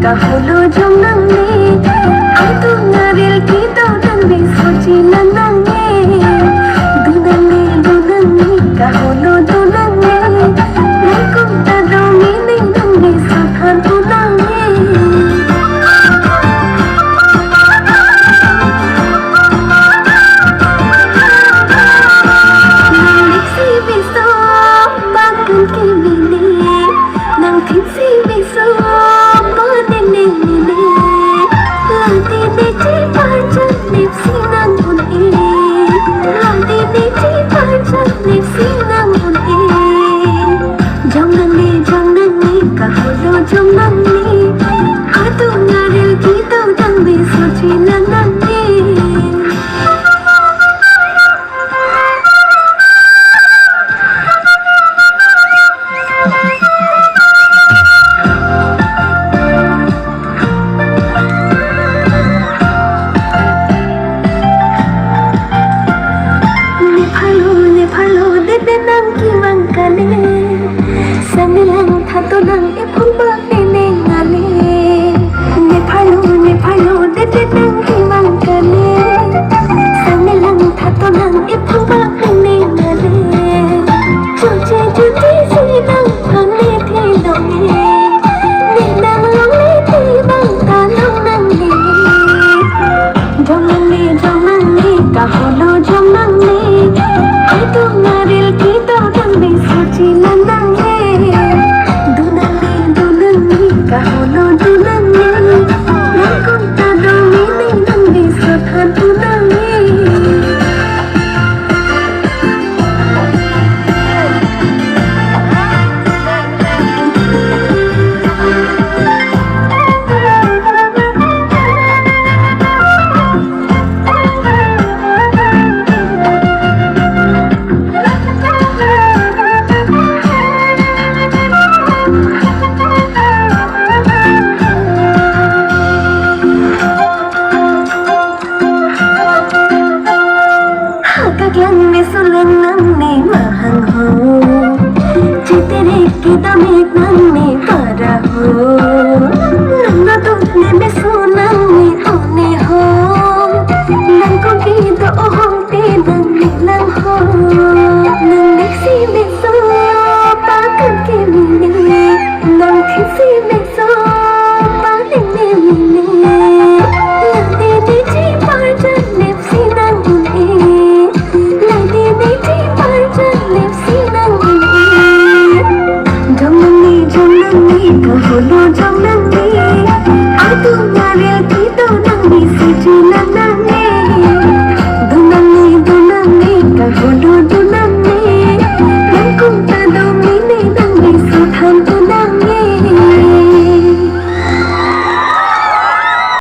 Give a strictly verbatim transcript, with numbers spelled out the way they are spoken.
Kaholo jong nangne, atum aril kedo nangli sochi lang nangne. Do nangne, do nangne, kaholo do nangne. Nangkong ta do mini nangli sothan tu nangne. Nanglik si biso pakun ke mini, nangthin si biso panen ne mini. Lati ne chi parjan nip si nang un-e, lati ne chi parjan nip si nang un-e. Jong nangne, jong nangne, kaholo jong nangne. Atum aril kedo nangli sochi lang nangne. Nephan lo, nephan lo, det det nang kevang kali. Sangni langtha to nang ephong bak ne neng ale. Nephan lo, nephan lo, det det nang kevang kali. Sangni langtha to nang ephong bak ne neng ale. Choche choche si nang phan ne thilong e. Ne nang longle te bang ta long nangne. Jong nangne, jong nangne, kaholo jong nangne. Atum aril kedo nangli sochi lang nangne. Do nangne, do nangne, kaholo do nangne. Nangkong ta do mini nangli sothan tu nangne. Hakaklang meso lang nangne mahang ho. Chiterek kedam-ik nangne para ho. Nang naduk ne meso nangne tone ho. Nangkong kedo ahong te nangne lang ho. Nanglik si meso pakun ke mini, nangthin si meso panen ne mini. Lati ne chi parjan nip si nang un-e, lati ne chi parjan nip si nang un-e. Jong nangne, jong nangne, kaholo jong nangne. Atum aril ke